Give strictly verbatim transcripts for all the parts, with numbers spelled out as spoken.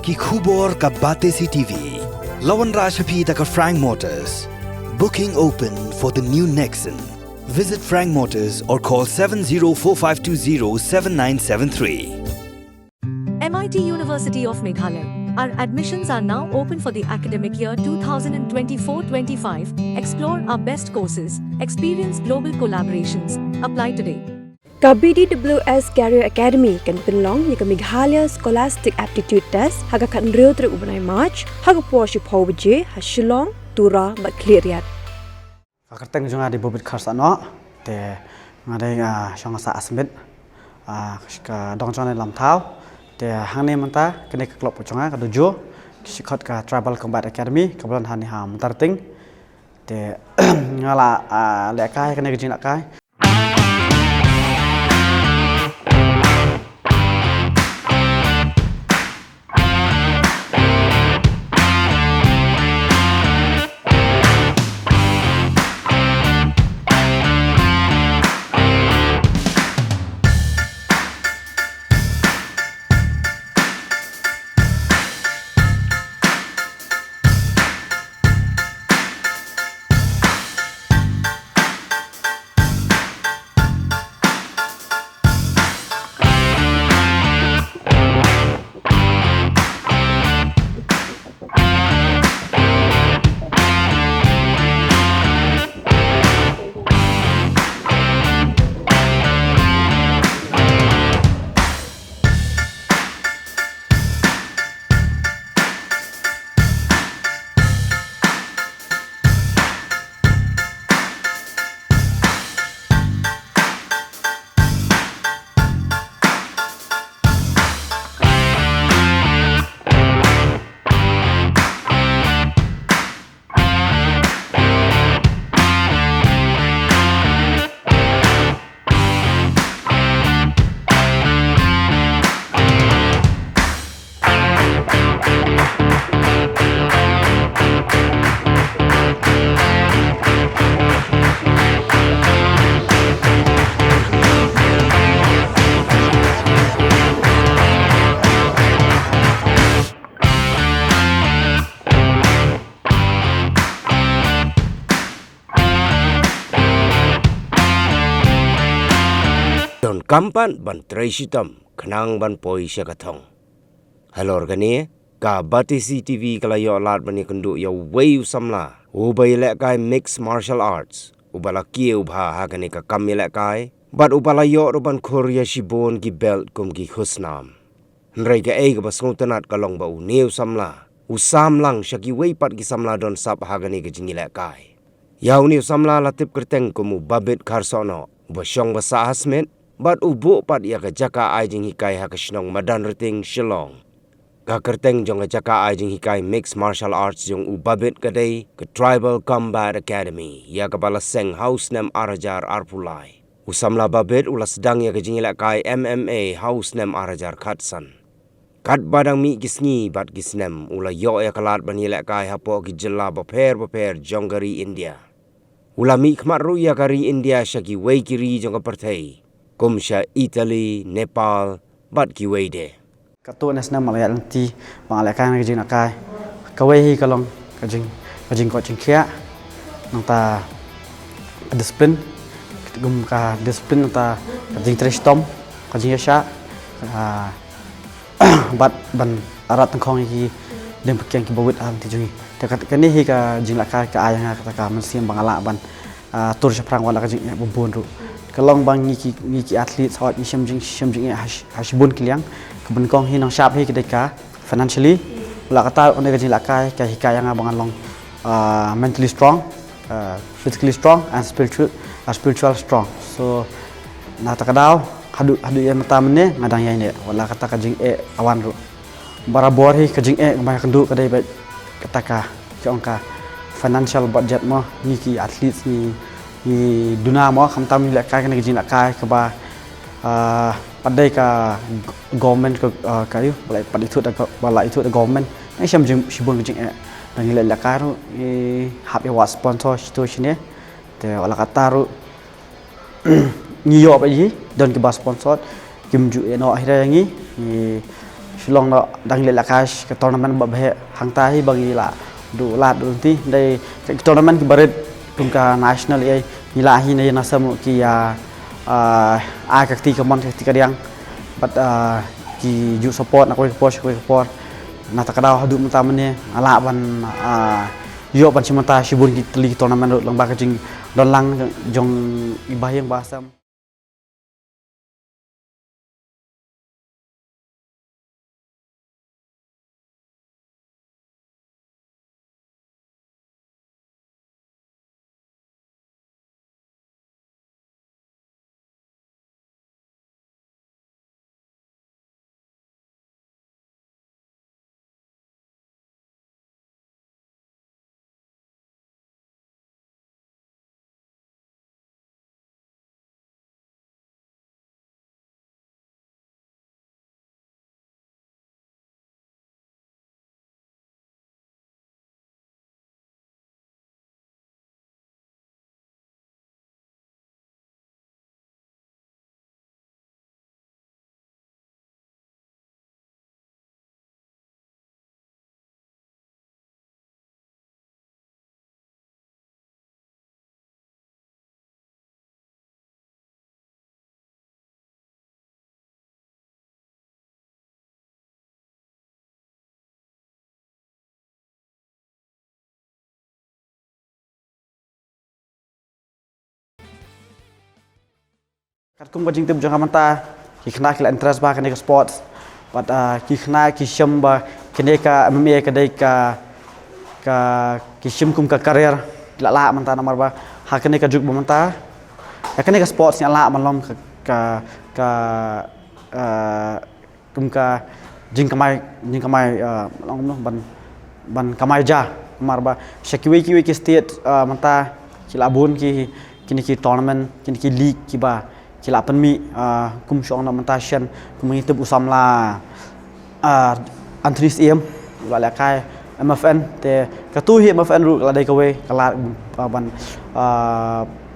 Ki khubor ka Batesi T V. La wanrah sha phi da ka Frank Motors. Booking open for the new Nexon. Visit Frank Motors or call seven zero four five two zero seven nine seven three. M I T University of Meghalaya. Our admissions are now open for the academic year two thousand twenty-four twenty-five. Explore our best courses, experience global collaborations. Apply today. Ka B D W S Career Academy kan pynlong ïa ka Meghalaya Scholastic Aptitude Test ha ka khathynriew tarik u bnai March ha ka por shiphew baje ha Shillong, Tura bad Khliehriat. Ka kyrteng jong nga dei Bobit Kharsanoh, te nga dei, ah, shong ha Sahsmit, ah, ka dong jong nga dei Lamthaw, te hangne mynta kane ka club jong nga ka dojo, ki khot ka Tribal Combat Academy, kaba don hangne ha Myntarting, te nga la, ah, lehkai kane ka jinglehkai. Donkam pat ban trei shitom khnang ban poi sha ka thong. Halor kane, ka Batesi T V ka la ïoh lad ban ïakynduh ïa uwei u samla uba ïalehkai mixed martial arts, uba la kiew bha ha kane ka kam ïalehkai bad uba la ïoh ruh ban khur ïa shibun ki belt kum ki khusnam. Hynrei kaei kaba sngewtynnat ka long ba une u samla u sam lang sha kiwei pat ki samla don sap ha kane ka jingïalehkai. Ïa une u samla la tip kyrteng kum u Babit Kharsohnoh, uba shong ba sah ha Smit, bad u buh pat ïa ka jaka ai jinghikai ha ka shnong Madanrting, Shillong. Ka kyrteng jong ka jaka ai jinghikai mixed martial arts jong u Babit ka dei ka Tribal Combat Academy, ïa kaba la seng ha u snem ar hajar arphew lai. U samla Babit u la sdang ïa ka jingïalehkai M M A ha u snem ar hajar khatsan. Katba dang mih ki sngi bad ki snem, u la ïoh ïa ka lad ban ïalehkai hapoh ki jylla bapher bapher jong ka ri India. U la mihkhmat ruh ïa ka ri India sha kiwei ki ri jong ka pyrthei, kum sha Italy, Nepal bad kiwei de. Katto ne snem ma la ïaid lynti ba nga lehkai na ka jinglehkai. Kawei hi ka long ka jing, ka jingkoit jingkhiah, nangta ka discipline, kum ka discipline, nangta ka jingtrei shitom, ka jingïasyah, ah, bad ban arat tyngkhong ïa ki dieng pyrkiang kiba wit ha lynti jong ngi. Te kat, kane hi ka jinglehkai ka ai ïa nga kata ka mynsiem ba nga lah ban, ah, tur shaphrang wat la ka jingeh ba bun ruh. Ka long ba ngi ki, ngi ki athlete sa wat ngi shem jing, shem jingeh ha shi, ha shibun ki liang. Kaba nyngkong hi nongshap hi ka dei ka financially. Wat la kata, une ka jinglehkai ka hikai ïa nga ba ngan long, ah, mentally strong, ah, physically strong and spiritual, ah, spiritual strong. So na kata ka daw haduh, haduh ïa mynta mynne nga dang ïaineh wat la kata ka jingeh ka wan ruh. Barabor hi ka jingeh kaba nga ïakynduh ka dei beit kata ka, ki ong ka financial budget mo, ngi ki athletes ngi, ngi duna mo, khamtam ngi lehkai kane ka jinglehkai kaba, ah, pat dei ka g-, government ka, ah, ka ïoh, ba la, pat ithuh da go-, ba la ithuh da government. Ngi shem jing, shibun ka jingeh. Dang ngi leh lehkai ruh ngi hap ïa wad sponsor shito shine. Te wat la kata ruh ngi ïoh beit hi, don kiba sponsor, kim ju ïeh noh hi re ïa ngi, ngi Shillong da dang leh la ka ka tournament ba bheh hangta hi ba ngi la du la du ti dei ka tournament ki barit kum ka national ei ngi la hi ne na samu ki ya a ka ti ka mon ka ti ka diang but ki ju support na koi ka por koi ka por na ta ka daw hadu mynta mane ala ban yo ban chimata shibun ki tli tournament lang ba ka jing don lang jong i ba hiang ba sam. Katkum ka jingtip jong ka mynta ki khynnah ki la interest ba kane ka sports. But ki khynnah ki shem ba kane ka M M A ka dei ka ka ki shem kum ka career ki la lah mynta namar ba ha kane ka juk ba mynta ha kane ka sports ngi la man long ka ka ka kum ka jingkamai jingkamai long noh ban ban kamai ja mar ba sha kiwei kiwei ki state mynta ki la bun ki kini ki tournament kini ki league ki ba ki la pynmih kum shong na mynta shen kum ngi tip u samla Anthony Siem la la kai M F N te ka tu hi M F N ru la dei kawei ka la ban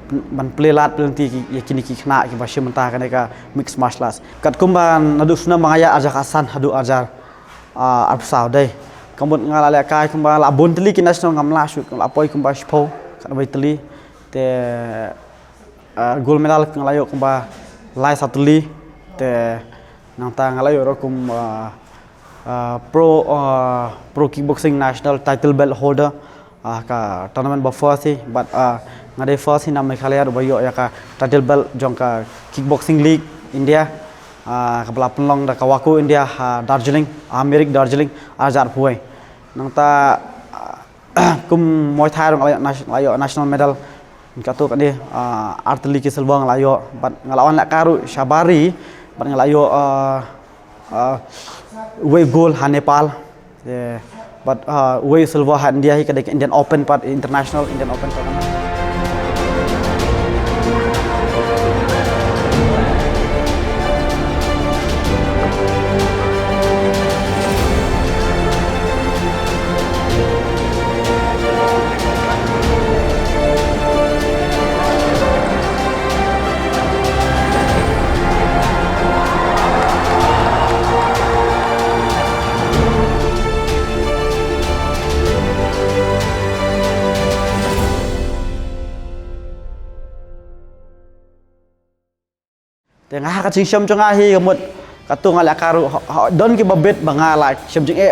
ban play lat play ti ya kini ki khynnah ki ba shim mynta kane ka mixed martial arts. Katkum ba naduh snem ba nga ïa arhajar khatsan haduh arhajar arphew saw dei. Ka mut nga la lehkai kumba la bun tylli ki national ngam lah shuh, la poi kumba shiphew katwei tylli. Te gold medal nga la ïoh kumba lai saw tylli. Te nangta nga la ïoh ruh kum pro pro kickboxing national title belt holder. Ka tournament ba first hi bad nga dei first hi na Meghalaya ruh ba ïoh ïa ka title belt jong ka kickboxing league India. Ka ba la pynlong da ka WAKO India ha Darjeeling, ha Mirik Darjeeling, arhajar arphew wei. Nangta kum Muay Thai ruh nga la ïoh national medal. Katto katne artylli ki silver nga la ïoh bad nga la wan lehkai ruh shabar ri bad nga la ïoh wei gold ha Nepal. Bad wei silver ha India hi ka dei ka Indian Open pat international Indian Open tournament. Te nga ha ka jingshem jong nga hi ka mut katto nga lehkai ruh don ki ba bit ba nga la shem jingeh.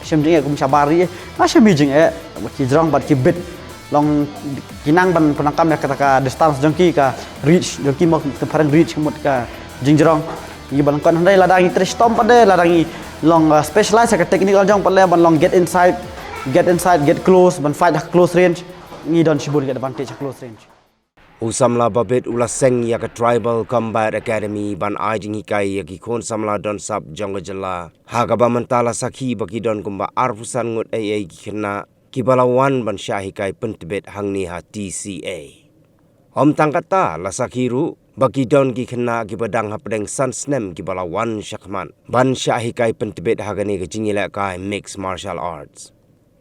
Shem jingeh kum shabar ri nga shem hi jingeh ba ki jrong bad ki bit long ki nang ban pyndonkam ïa kata ka distance jong ki ka reach jong ki mo ka phareng reach ka mut ka jingjrong. Ngi ban kon hynrei lada ngi trei shitom pat de lada ngi long specialize ïa ka technical jong pat le ban long get inside get inside get close ban fight ha close range. Ngi don shibun ki advantage ha close range. U samla Babit u la seng ïa ka Tribal Combat Academy ban ai jinghikai ïa ki khun samla don sap jong ka jylla. Ha kaba mynta la sakhi ba ki don kumba arphew san ngut ei ei ki khynnah kiba la wan ban shah hikai pyntbit hangne ha T C A. Ym tang kata la sakhi ruh ba ki don ki khynnah kiba dang hapdeng san snem kiba la wan shakhmat ban shah hikai pyntbit ha kane ka jingïalehkai mixed martial arts.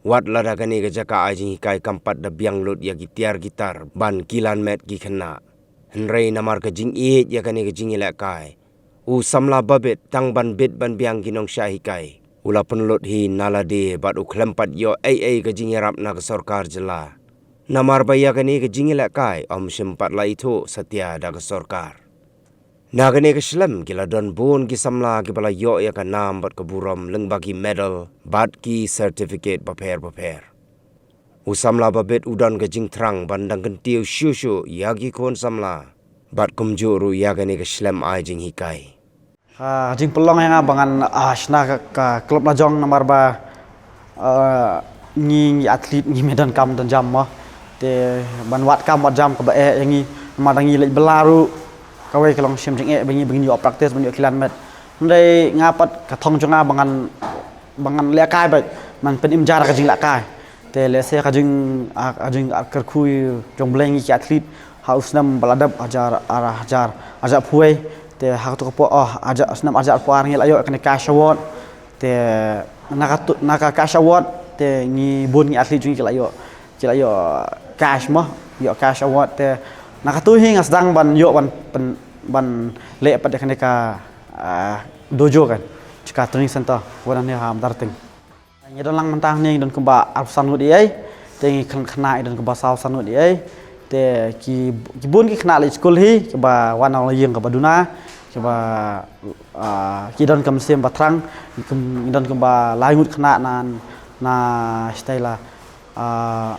Wat lada kane ka jaka ai jinghikai kam pat da biang lut ïa ki tiar ki tar ban kilan met ki khynnah. Hynrei namar ka jingïeit ïa kane ka jingïalehkai U samla Babit tang ban bit ban biang ki nongshah hikai u la pynlut hi na lade bad u khlem pat ïoh ei ei ka jingïarap na ka sorkar jylla. Namar ba ïa kane ka jingïalehkai ym shym pat la ithuh satia da ka sorkar. Na kane ka shlem ki la don bun ki samla kiba la ïoh ïa ka nam bad ka burom lyngba ki medal bad ki certificate bapher bapher. U samla Babit u don ka jingthrang ban dang kyntiew shuh shuh ïa ki khun samla bad kumjuh ruh ïa kane ka shlem ai jinghikai. Ka jingpynlong ïa nga ba ngan, ah, shna ka, ka club la jong namar ba, ah, ngi, ngi athlete ngi me don kam don jam mo. Te ban wad kam wad jam kaba eh ïa ngi namar da ngi leit bylla ruh kawei ka long shim jingeh ba ngi ba ngi ïoh practice ba ngi ïoh kilan met. Hynrei nga pat ka thong jong nga ba ngan, ba ngan lehkai ba man pynim jar ka jinglehkai. Te lehse ka jing, ah, ka jing, ah, kyrkhu jong Blei ngi ki athlete ha u snem ba la dep hajar, ar hajar, hajar phuwei. Te ha katu ka por, oh, hajar, snem hajar phuwei ngi la ïoh kane cash award. Te na ka tu, na ka cash award te ngi bun ngi athlete jong ngi ki la ïoh, ki la ïoh cash mo, ïoh cash award te na katu hi nga sdang ban ïoh ban pyn, ban leh pat ïa kane ka, ah, dojo kan, ka training center wan ne ha Madarting. Ngi don lang mynta hangne ngi don kumba arphew san ngut ei ei. Te ngi khynnah ngi don kumba saw san ngut ei ei. Te ki, ki bun ki khynnah leit skul hi kiba wan na la ïing kaba duna kiba, ah, ki don ka mynsiem ba thrang. Ngi don kumba lai ngut khynnah na, na shatei la, ah,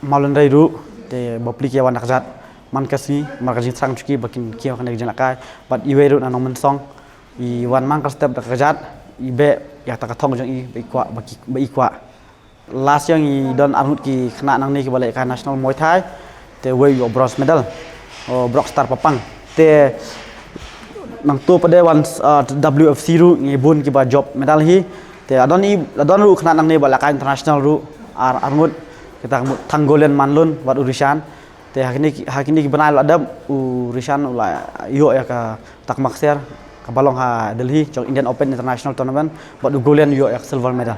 Mawlynrei ruh te bapli ki wan da kjat man ka sngi namar ka jingthrang jong ki ba kin kiew kane ka jinglehkai bad iwei ruh na Nongmynsong i wan man ka step da kjat i beh ïa kata ka thong jong i ba i kwah ba ki, ba i kwah. Last year ngi don arngut ki khynnah nangne kiba lehkai national Muay Thai te wei ïoh bronze medal, u Brock Star Papang. Te nangtu pat de wan, ah, W F C ruh ngi bun kiba jop medal hi. Te la don i, la don ruh khynnah nangne ba lehkai international ruh ar, arngut kita ka mut Thanggolian Manlun bad u Rishan. Te ha kine ki, ha kine ki bnai la dep u Rishan u la ïoh ïa ka tak maksiar kaba long ha Delhi jong Indian Open International Tournament bad u Golian u ïoh ïa ka silver medal.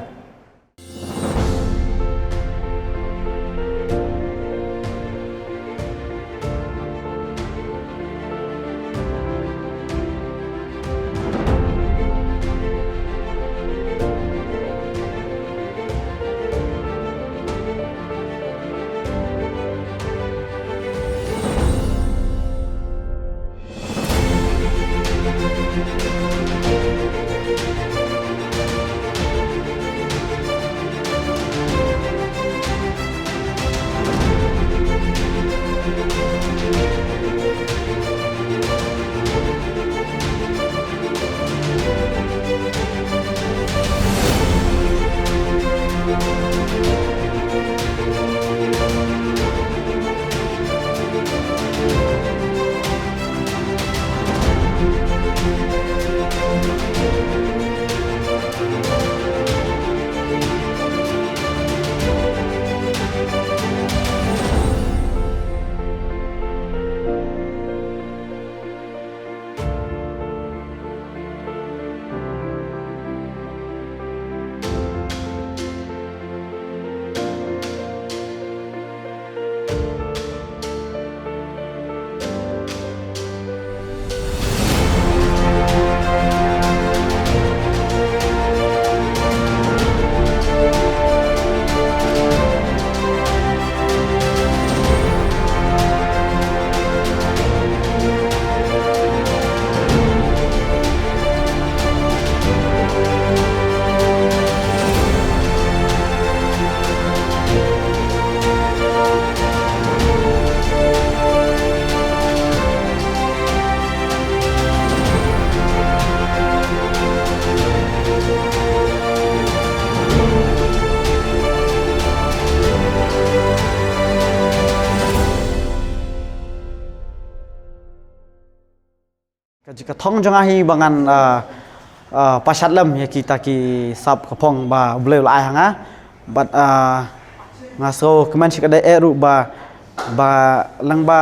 Ka jing ka thong jong nga hi ba ngan, ah, ah, pashat lem ïa kita ki sap ka phong ba U Blei u la ai ha nga. Bad, ah, nga sngewkmen shi ka dei eh ruh ba, ba lyngba,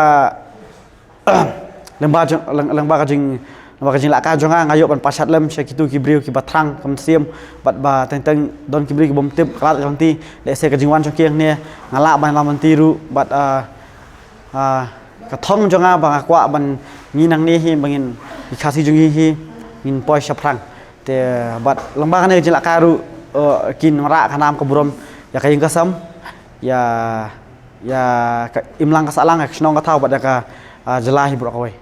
lyngba jong, lyng-, lyngba ka jing, lyngba ka jinglehkai jong nga nga ïoh ban pashat lem sha kitu ki briew kiba thrang ka mynsiem bad ba teng teng don ki briew ki bym tip ka lad ka lynti. Lehse ka jingwan jong ki hangne nga lah ban ïalam lynti ruh bad, ah, Ah, ka thong jong nga ba nga kwah ban ngi nangne hi ba ngin, Ki Khasi jong ngi hi ngin poi shaphrang. Te bad lyngba kane ka jingïalehkai ruh, eh, kin wanrah ka nam ka burom ïa ka ïing ka sem, ïa, ïa ka imlang ka sahlang, ïa ka shnong ka thaw bad ïa ka, ah, jylla hi baroh kawei.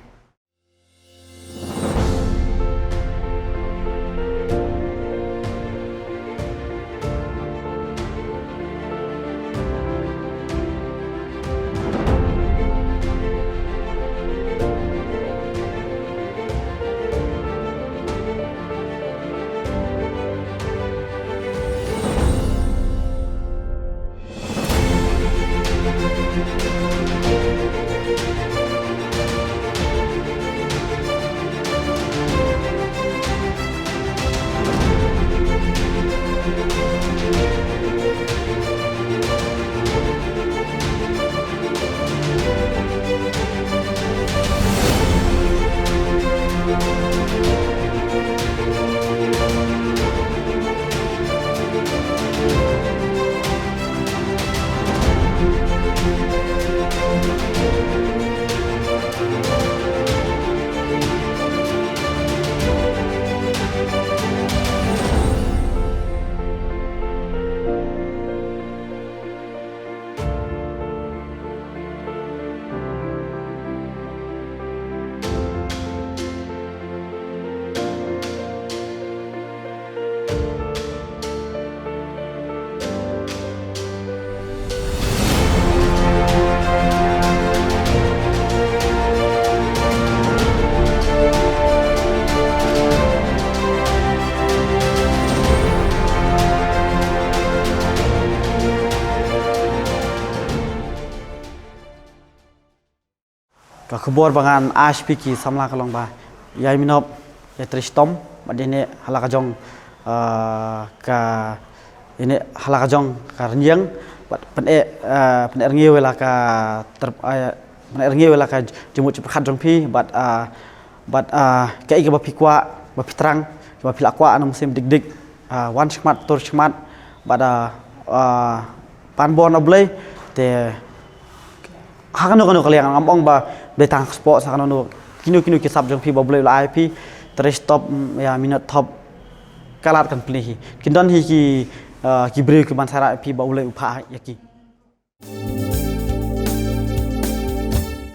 Ka khubor ba ngan ai sha phi ki samla ka long ba ïa i Minop, ïa i Tristom, bad ïa ine ha la ka jong, ah, ka, ine ha la ka jong ka rynïeng, bad pyneh, ah, pyneh rngiew ïa la ka ter-, ah, pyneh rngiew ïa la ka jingmut jingpyrkhat jong phi, bad, ah, bad, ah, kaei kaba phi kwah, ba phi thrang, kaba phi la kwah ha u mynsiem dik dik. Ah, wan shakhmat, tur shakhmat, bad, ah, ah, pan bor na U Blei, te ha kano kano ka liang, ngam ong ba dei tang sport, ha kano kano, kino kino ki sap jong phi ba U Blei u la ai phi, Tristom, mm, ïa i Minot Thop, ka lad kan plie hi. Kin don hi ki, ah, ki briew ki ban sara phi ba U Blei u phah ïa ki.